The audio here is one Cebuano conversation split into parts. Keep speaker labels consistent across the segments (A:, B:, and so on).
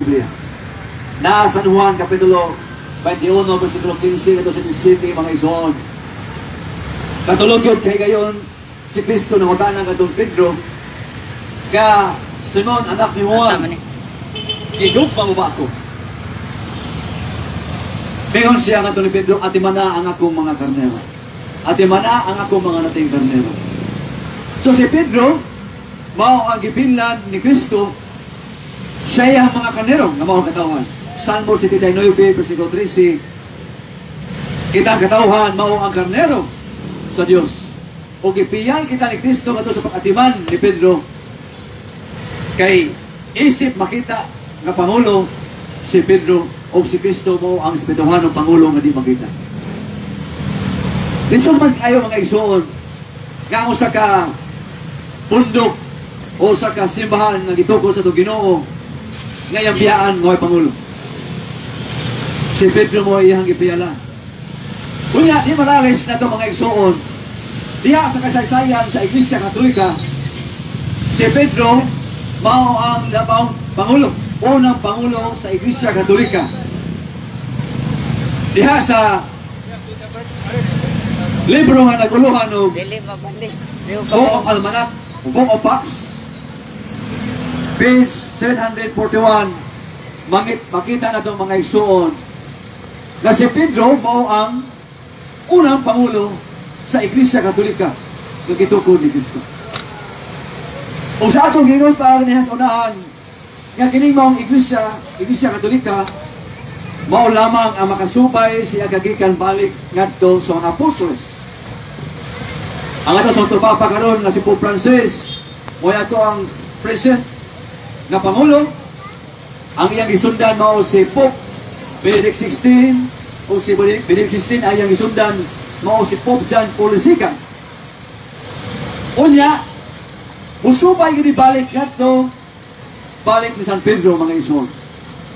A: Biblia. Na San Juan Kapitulo 21, versikulo 15 ngadto sa 17, mga igsoon. Katulog yun kay gayon si Kristo nangutana ngadtong Pedro ka, "Simon, anak ni
B: Asa
A: Juan,
B: man ni?
A: Gigugma mo ba ako?" Mingon siya ngadto ni Pedro, "Atimana ang akong mga karnero. Atimana ang akong mga nating karnero." So si Pedro, mao ang gipinlan ni Kristo sa iyang mga karnero nga mao ang katawhan. Salmo 79, versikulo 13, kita ang katawhan mao ang karnero sa Dios. O gipiyal kita ni Kristo ngadto sa pag-atiman ni Pedro kay isip makita nga pangulo si Pedro o si Kristo mo ang espirituhanong pangulo nga di makita. Lisod man ayo, mga igsoon, nga ang usa ka pundok o usa ka simbahan nga gitukod sa atong Ginoo nga iyang biyaan mo ay pangulo. Si Pedro mo iyang gipiyala. Unya, di malalis na ito, mga igsoon. Diha sa kasaysayan sa Iglesia Katolika, si Pedro mao ang labawng pangulo, unang pangulo sa Iglesia Katolika. Diha sa libro nga naguluhan og
B: Dili mabalik. Di ko
A: Book of Almanac, Book of Facts, page 741, makita na itong, mga igsoon, na si Pedro mao ang unang pangulo sa Iglesia Katolika nga gitukod ni Kristo. O sa atong gingon pa niya sa unahan, nga kining maong Iglesia, Iglesia Katolika, mao lamang ang makasubay siya kagikan balik ngadto sa mga apostoles. Ang ato sa Papa karon nga si Pope Francis, mo ato ang present nga pangulo. Ang iyang gisundan mao si Pope Benedict XVI o si Benedict XVI ay iyang gisundan mao si Pope John Paul II. Unya, musubay gini balik ngadto balik ni San Pedro, mga igsoon.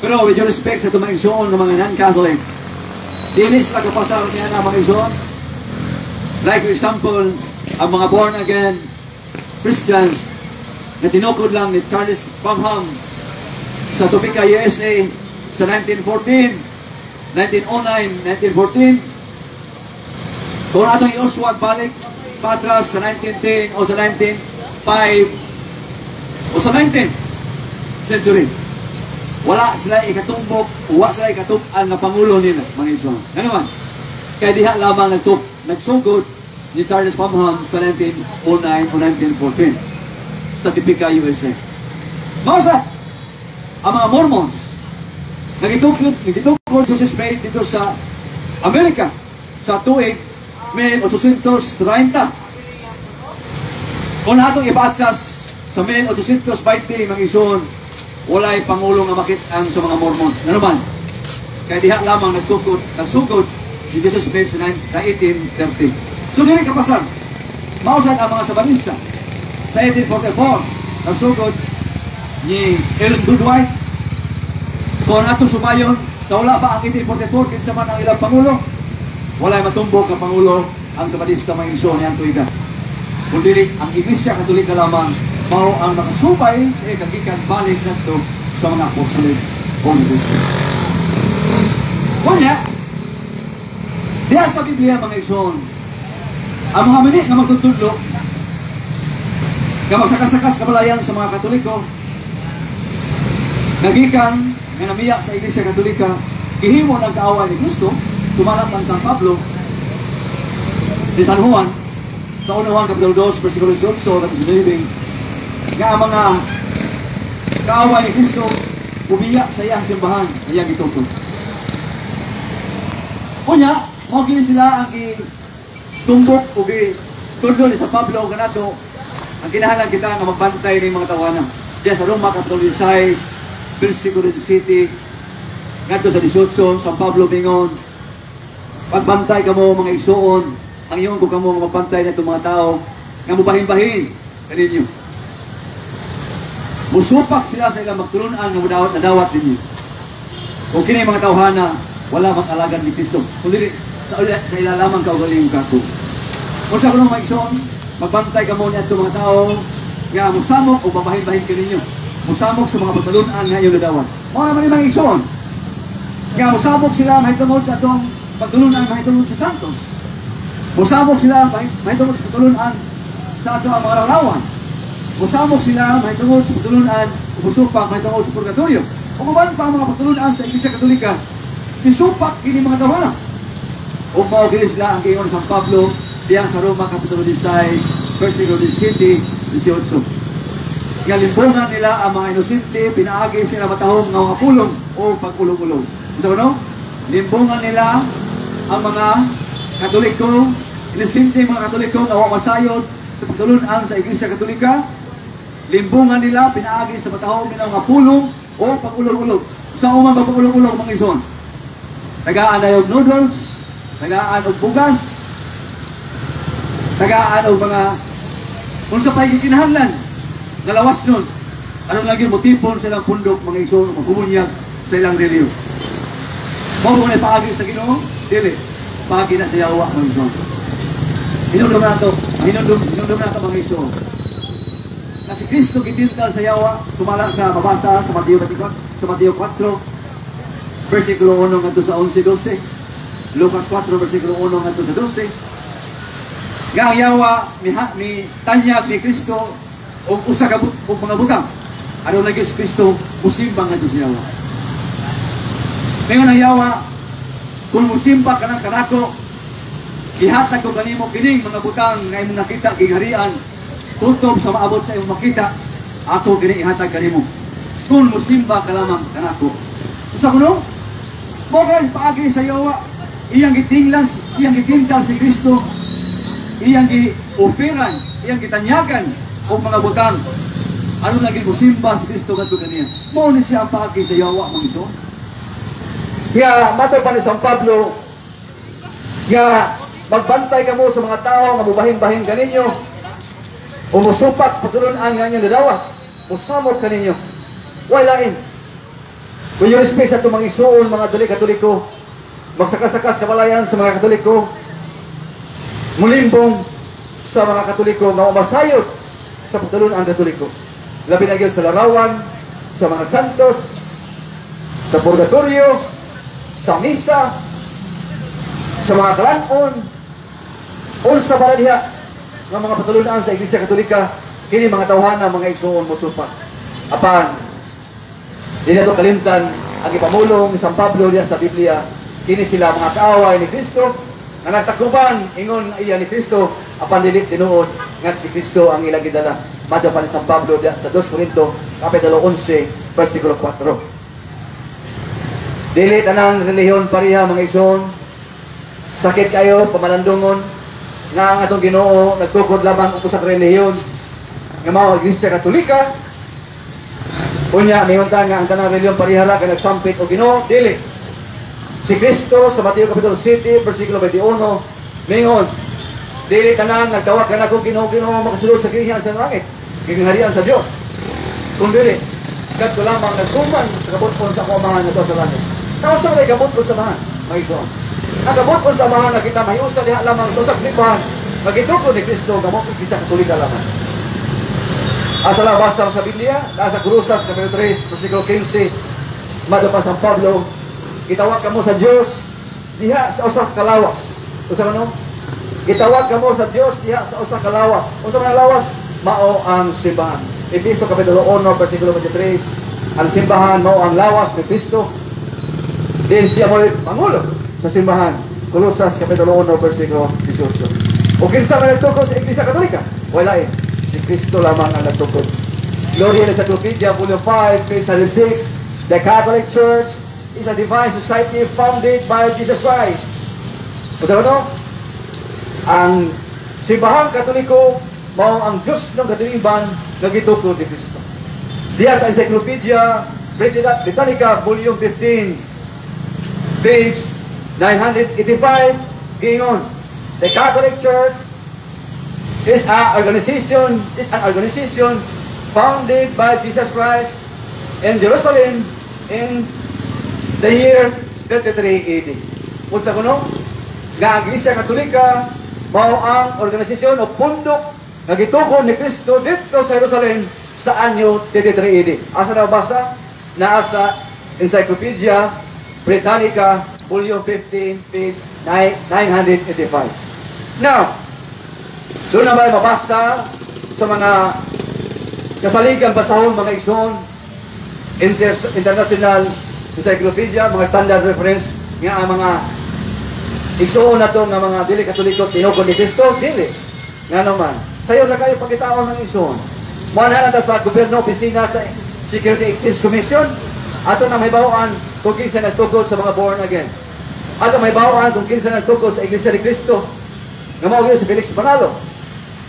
A: Pero with due respect sa itong mga igsoon ng mga non-Catholic, dili sila kapasar niya na, mga igsoon. Like for example, ang mga born again Christians na tinukod lang ni Charles Parham sa Topeka, USA sa 1914, 1909, 1914. Kung atong iuswag balik patras sa 1910 o sa 1905 o sa 19th century, wala sila ikatumbok, wala sila ikatub-an nga pangulo nila, mga igsoon. Ano man? Kaya diha lamang nagsugod ni Charles Parham sa 1909 o 1914 sa Topeka, USA. Mao sa ang mga Mormons nagitukod Joseph Smith dito sa Amerika sa tuig 1830. Kung atong ipaatras sa 1820, mga igsoon, walay pangulo nga makit-an sa mga Mormons. Ano man? Kaya diha lamang nagtukod, nagsugod ni Joseph Smith sa 1830. So dili kapasar. Mao sad ang mga Sabanista. Sa 1844, nagsugod ni Ellen Goodwhite. Kung atong subayon, sa wala pa ang 1844, kinsa man ang ilang pangulo? Walay matumbok ang pangulo ang Sabanista, mga igsoon, niyang tuiga. Kung dili, ang Iglesia Katolika lamang mao ang nakasubay eh kagikan balik ngadto sa mga apostoles o ni Kristo. Kunya, diha sa Biblia, mga igsoon, ang mga mini nga magtutudlo, nga magsakas-sakas kabalayan sa mga Katoliko, nagikan nga namiya sa Iglesia Katolika, gihimo ng kaaway ni Kristo, sumalat ang San Pablo, ni San Juan, sa 1 Juan Kapitulo 2, versikulo 18, ngadto sa 9, nga ang mga kaaway ni Kristo, ubiya sa iyang simbahan, iyang gitukod. Unya, mao gini sila ang gitumbok o gitudlo ni San Pablo o kanato, ang kinahanglan kita nga magbantay ng mga tawana. Diya sa Roma, Kapitulo 16, versikulo 17, ngadto sa 18, San Pablo mingon, "Pagbantay kamo, mga igsuon, ang iyon ko kamo nga magbantay na itong mga tao, nga mubahin-bahin kaninyo. Musupak sila sa ilang magtulunan nga mudawat nadawat ninyo. Kung kini mga tawhana, wala mang alagan ni Kristo. Kung dili, sa ila lamang kaugaling kako. Kung sa kunong mga igsoon, magbantay kamo niya itong mga tao, nga musamok o babahin-bahin kaninyo. Musamok sa mga pagtulunan nga inyong nadawat." Mao naman yung mga igsoon. Nga musabok sila mahitungod sa atong pagtulunan mahitungod sa santos. Musabok sila mahitungod sa pagtulunan sa atong mga larawan. Musabok sila mahitungod sa pagtulunan o musupak mahitungod sa purgatorio. O uban pa ang mga pagtulunan sa Iglesia Katolika, isupak kini mga tawhana. O mao kini sila ang giingon San Pablo diya sa Roma Kapitulo 16, versikulo 17, 18. Nga limbungan nila ang mga inosente, pinaagi sila matahom nga mga pulong o pag-ulong-ulong. Unsa ba, no? Limbungan nila ang mga Katoliko, inosente mga Katoliko nga wa masayod sa pagtulunan sa Iglesia Katolika. Limbungan nila pinaagi sa matahom nila mga pulong o pag-ulong-ulong. Sa umang pag-ulong-ulong, mga igsoon? Tagaan na og noodles, tagaan og bugas, tagaan og mga unsa pa gikinahanglan nga lawas nun. Ano lagi motipon sa ilang pundok, mga igsoon, magbubunyag sa ilang relihiyon. Mao ba na paagi sa Ginoo? Dili. Paagi na sa yawa, mga igsoon. Hinumdum nato, hinumdum, hinumdum nato, mga igsoon. Na si Kristo gitintal sa yawa, sumala sa mabasa sa Mateo 24, sa Mateo 4, versikulo 1 ngadto sa 11:12. Lucas 4, versikulo 1 ngadto sa 12. Nga ang yawa mi tanyag ni Kristo og usa ka og mga butang. Ano lagi si Kristo musimba ngadto sa yawa. Ngayon ang yawa, kung musimba ka ng kanako, ihatag ko kanimo kining mga butang nga imong nakita gingharian, kutob sa maabot sa imong makita, ako kini ihatag kanimo. Kung musimba ka lamang kanako. Usa kuno? Mo kay paagi sa yawa, iyang gitinglan, iyang gitintal si Kristo, iyang gi-oferan, iyang gitanyagan og mga butang. Ano lagi musimba si Kristo ngadto kaniya. Mao ni siya ang paagi sa yawa, mga igsoon. Nga matod pa ni San Pablo nga magbantay kamo sa mga tao nga mubahin-bahin kaninyo o musupak sa pagtulunan nga inyong larawan, musamot kaninyo. Way lain. With your respect sa itong mga igsoon, mga duli Katoliko, magsaka-sakas kamalayan sa mga Katoliko, mulimbong sa mga Katoliko nga umasayod sa pagtulunan Katoliko. Labi na gyud sa larawan, sa mga santos, sa purgatorio, sa misa, sa mga kalanon, unsa ba diha nga mga patulunan sa Iglesia Katolika, kini mga tawhana, mga igsoon, mosupak. Apan, di nato kalimtan ang ipamulong ni San Pablo diya sa Biblia, kini sila mga kaaway ni Kristo, nga nagtakuban ingon iya ni Kristo, apan dili tinuod nga si Kristo ang ilang gidala. Matod pa ni San Pablo diya sa 2 Corinto, Kapitulo 11, versikulo 4. Dili tanang relihiyon pareha, mga igsoon. Sakit kayo pamalandungon nga ang atong Ginoo nagtukod lamang og usa ka relihiyon nga mao ang Iglesia Katolika. Unya mingon ta nga ang tanang relihiyon pareha ra kay nagsampit og Ginoo, dili. Si Kristo sa Mateo Kapitulo 7 versikulo 21 mingon, dili tanan nagtawag kanako "Ginoo, Ginoo" makasulod sa gingharian sa langit, gingharian sa Dios. Kung dili, kadto lamang nagtuman sa kabut-on sa akong Amahan nga sa langit. Taos sa may kabut-on sa Amahan, mga igsoon. Ang kabut-on sa Amahan nga kita mahiusa diha lamang sa usang simbahan nga gitukod ni Kristo nga mao Iglesia Katolika lamang. Asa lang basta sa Biblia, nasa Kolosas Kapitulo 3, versikulo 15, matod pa San Pablo, gitawag kamo sa Dios diha sa usa ka lawas. Usa ano? Gitawag kamo sa Dios diha sa usa ka lawas. Unsa man ang lawas? Mao ang simbahan. Efeso Kapitulo 1, versikulo 23, ang simbahan mao ang lawas ni Kristo. Din siya mo'y pangulo sa simbahan. Kolosas Kapitulo 1, versikulo 18. O kinsa man nagtukod sa Iglesia Katolika? Wala eh. Si Kristo lamang ang nagtukod. Gloria Encyclopedia, Volume 5, page 106. The Catholic Church is a divine society founded by Jesus Christ. O sa ano? Ang simbahang Katoliko mao ang Diyos ng katilimban nga gitukod ni Kristo. Diya sa Encyclopedia Britannica, Volume 15, page 985, giingon, the Catholic Church is an organization founded by Jesus Christ in Jerusalem in the year 33 AD. Unsa kuno? Nga ang Iglesia Katolika mao ang organisasyon o pundok nga gitukod ni Kristo didto sa Jerusalem sa anyo 33 AD. Asa na basa? Naa sa Encyclopedia Britannica, Volume 15, page 985. Now, doon naman mabasa sa mga kasaligang basahon, mga igsoon, International Encyclopedia, mga standard reference, nga ang mga igsoon na to nga mga dili Katoliko tinukod ni Kristo, dili. Nga naman, sayo na kayo pagkitaon ng igsoon. Muanha na sa gobyerno, opisina sa Security Exchange Commission, ato na mahibaw-an kung kinsa nagtukod sa mga born again. Ato mahibaw-an kung kinsa nagtukod sa Iglesia ni Cristo, nga mao gyud si Felix Manalo.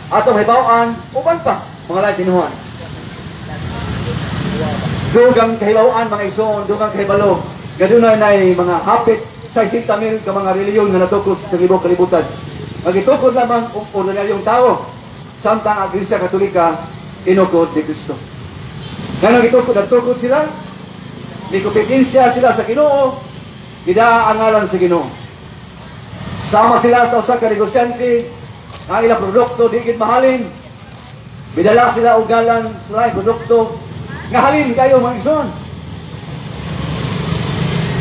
A: Ato mahibaw-an uban pa mga lain tinuhan. Dugang kahibaw-an, mga igsoon, dugang kahibalo, nga dunay nay mga hapit 60 mil ka mga reliyon nga natukod sa tibuok kalibutan. Magitukod lamang og ordinaryong tao, samtang ang Iglesia Katolika inukod ni Kristo. Nga gitukod, nagtukod sila, may kompetensya sila sa Ginoo, gidaa ang ngalan sa Ginoo. Sama sila sa usa ka negosyante, ang ilang produkto di gid mahalin. Bidala sila og ngalan sa laing produkto nga halin kayo, mga igsoon.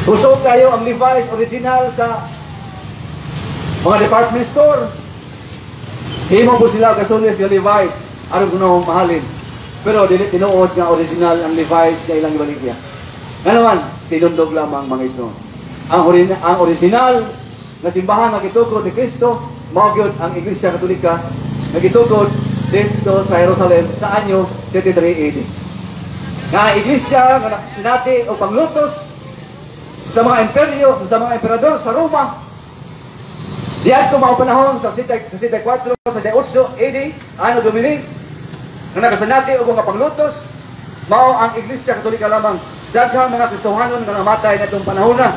A: Usog kayo ang Levi's original sa mga department store. Himo po sila kasulis nga Levi's aron kuno mahalin. Pero dili tinuod nga original ang Levi's nga ilang ibaligya. Nga naman, sinundog lamang, mga igsoon. Ang original nga simbahan nga gitukod ni Kristo mao gyud ang Iglesia Katolika nga gitukod dito sa Jerusalem sa anyo 33 AD. Nga ang iglesia nga nakasinati o panglutos sa mga imperyo, sa mga emperador sa Roma. Diadto mga panahon sa 64, sa 8 AD, Anno Domini, nga nakasinati og mga panglutos, mao ang Iglesia Katolika lamang. Daghang mga Kristohanon nga namatay na itong panahon na,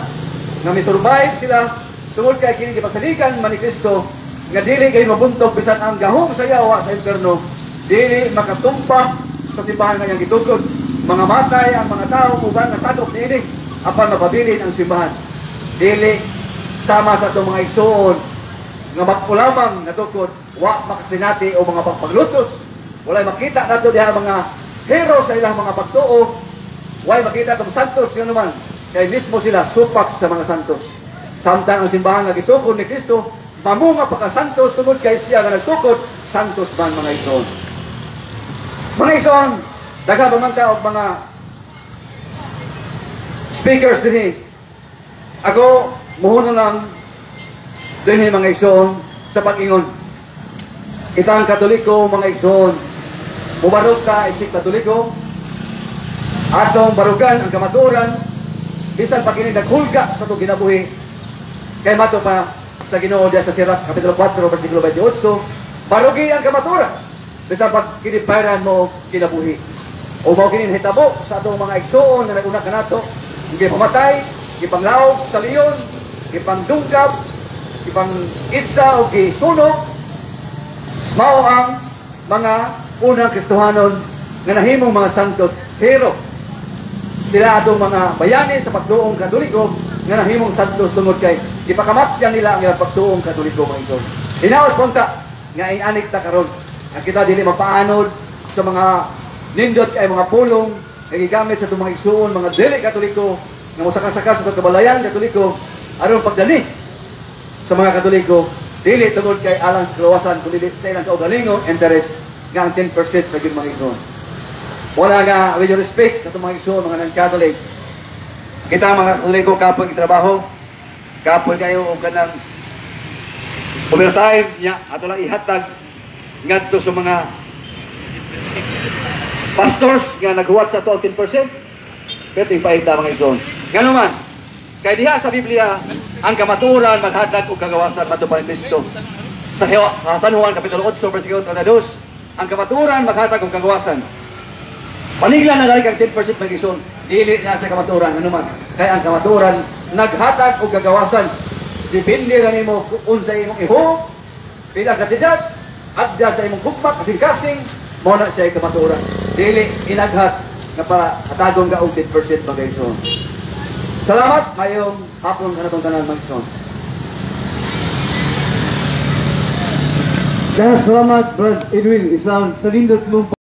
A: nga misurvive sila, sungod kay kini gipasaligan man ni Kristo, nga dili kay mabuntog bisan ang gahom sa yawa sa impierno, dili makatumpa sa simbahan nga iyang gitukod. Mga matay ang mga tao uban nga sadok niini apan mapabilin ang simbahan. Dili sama sa atong mga igsuon nga bag-o lamang natukod, wa makasinati o mga pagpaglutos. Walay makita nato diha mga hero sa ilang mga pagtuo. Walay makita atong santos nga naman kay mismo sila supak sa mga santos. Samtang ang simbahan nga gitukod ni Kristo mamunga pa ka santos tungod kay siya nga nagtukod santos man, mga igsoon. Mga igsoon, daghan pa man ka og mga speakers dinhi. Ako muhuno lang dinhi, mga igsoon, sa pag-ingon. Kitang Katoliko, mga igsoon, mubarog ka isip Katoliko, atong barugan ang kamatuoran bisan pa kini naghulga sa atong kinabuhi kay mato pa sa Ginoo diya sa Sirach kapitulo 4 bersikulo 28, barugi ang kamatuoran bisan pa kini bayran mo kinabuhi. O mao kini nahitabo sa atong mga igsoon nga naguna kanato, gipamatay, gipanglaog sa leon, gipangdungkab, gipang itsa o gisunog. Mao ang mga unang Kristohanon nga nahimong mga santos, hero sila atong mga bayani sa pagtuong Katoliko nga nahimong santos tungod kay gipakamatyan nila ang ilang pagtuong Katoliko, mga igsoon. Hinaot punta nga inanik ta karon nga kita dili mapaanod sa mga nindot kay mga pulong nga gigamit sa atong mga igsuon mga dili Katoliko nga mosaka-saka sa atong kabalayan Katoliko aron pagdani sa mga Katoliko, dili tungod kay alang sa kaluwasan kundi sa ilang kaugalingong interest nga ang 10% na gyud, mga igsoon. Wala nga, with your respect sa itong mga igsoon, mga non-Catholic, kita mga Katoliko kapoy trabaho, kapoy kayo og kanang overtime nya ato lang ihatag ngadto sa mga pastors nga naghuwat sa ato ang 10%. Pero ipahita, mga igsoon. Ngano man, kay diha sa Biblia, ang kamatuoran maghatag og kagawasan mato pa ni Kristo. Sa San Juan Kapitulo 8 versikulo 32, ang kamatuoran maghatag og kagawasan. Panigla na gali kang 10%, mga igsoon, dili na sa kamatuoran, ano man. Kaya ang kamatuoran naghatag og kagawasan. Depende ra nimo kung unsa imong iho, pila ka edad, adya sa imong gugma, kasing-kasing, mao na siya kamatuoran. Dili inaghat nga pa hatagon ka og 10%, mga igsoon. Salamat, mayong hapon kanatong tanan, mga igsoon.
B: Salamat, Brad Edwin Islam, sa nindot mong